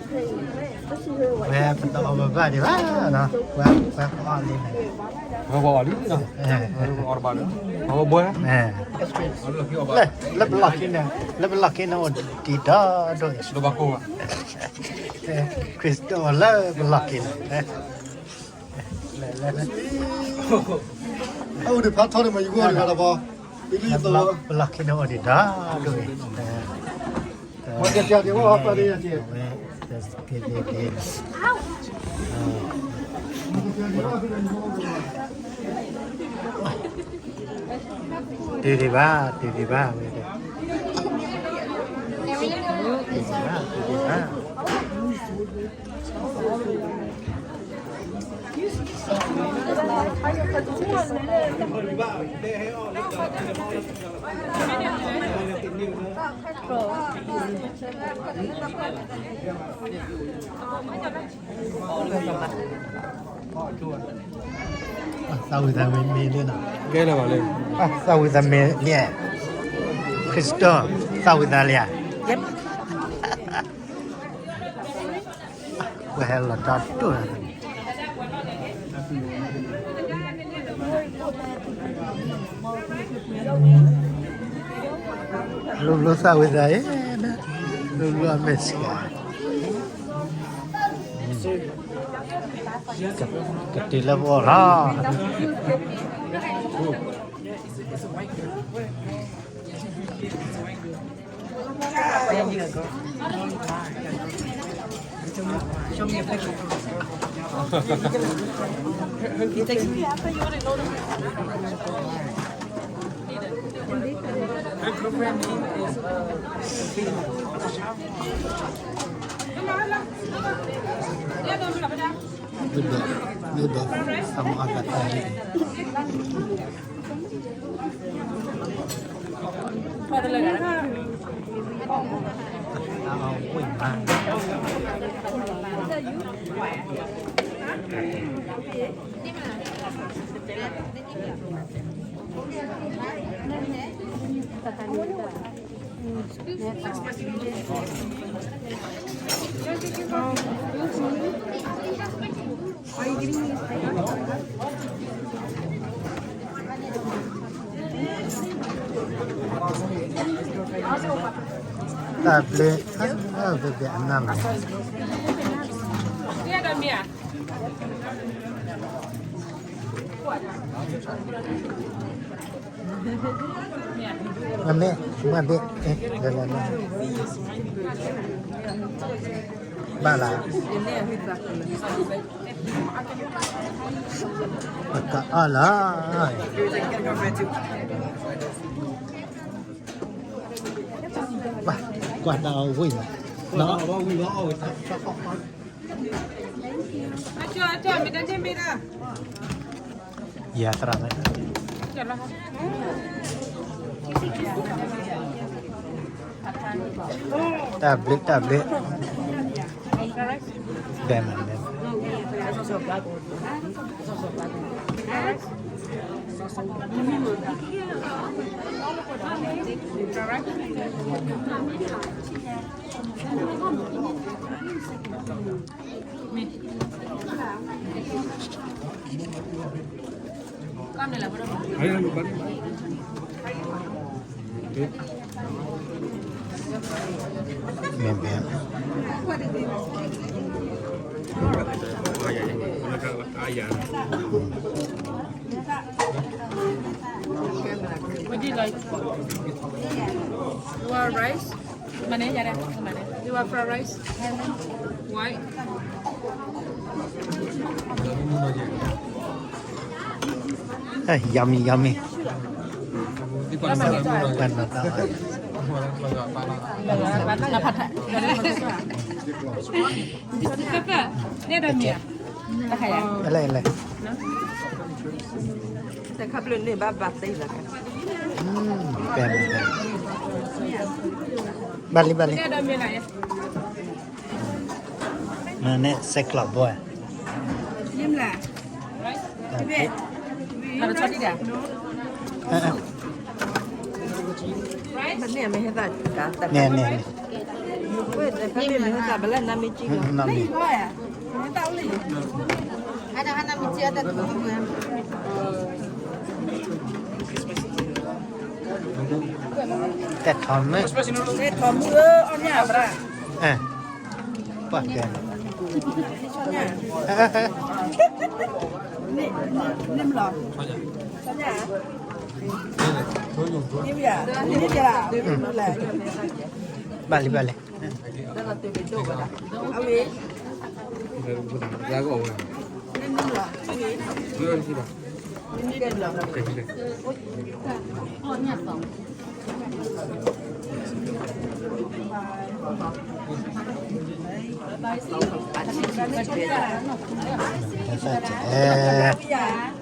ဝဲပတအီၣ်ဘၣ်ဘၣ်ဒံးဘၣ်နီၤ, ဝဲပအီၣ်လံ, ဝဲပအီၣ်လံနီၤ, ဝဲအီၣ်တဘၣ်လၢ, အဝဲဘှဲ, လၢပလီၢ်ခံန့ၣ်, လၢပလီၢ်ခံန့ၣ်အိၣ်ဒံးဒီဒိၣ်, ခရံာ်စတံလၢပလီၢ်ခံန့ၣ်, အိၣ်ဒံးဖးထီန့ၣ်မ့ၢ်ယဂီၢ်တဂၤလီၤဘီ, ပလီၢ်ခံန့ၣ်အိၣ်ဒံးဒီဒိၣ်, တုၤဒံးဘၣ်, တုၤဒံးဘၣ်, ဝဲ, တုၤဒံးဘၣ်, တုၤဒံးဘၣ်. သးဝံၣ်သးမ့ၢ်လံနီၤ, ကဲလၢၤဘၣ်လၢ, သးဝံၣ်သးမ့ၢ်လံ, ခရံာ်စတံ, သးဝံၣ်သးလံဧါ, ပှၤဟဲလီၤတၢ်ဒိၣ်လၢ, လိၤလိၤသးဝံၣ်သးအံၤ, လိၤလိၤအမဲာ်ဆှး, ကတုၤလၢပဂီၢ်လီၤ.တၢ်ဘျုး, ဘျုးဘျုးအနၢ်လီၤ. မ့ၢ်, မ့ၢ်ဘ့ၣ်, ဘၣ်လၢ, ပကအီၣ်လီၤ, ဘၣ်, ကွၢ်တၢ်အီၣ်ဝံၤလီၤ, နီၤ. ယၤသရၣ်မ့ၢ်, တၢ်ဘျုး, တၢ်ဘျုး, ဘဲမး, ဘဲမး. What do you like? You want rice? You want fried rice? White? Hey, yummy, yummy. အလဲၣ်, အလဲၣ်. တခါပျၢၤန့ၣ်ဘၣ်ဘၣ်သ့လီၤ. ဘၣ်လံ, ဘၣ်လံ. မ့ၢ်န့ၣ် စဲးကျီးဘိ. န့ၣ်, န့ၣ်, န့ၣ်. နမ့ၢ်တၢ်ဘၣ်လၢနမ့ၢ်ကံလီၤ, နမ့ၢ်, တဲထီၣ်မုၢ်, တဲထီၣ်မုၢ်ဧၢ, အီၣ်ညၣ်ဘၣ်, ပှၤကဲ, နမ့ၢ်လီၤ, ဘၣ်လံ ဘၣ်လံ. အဲ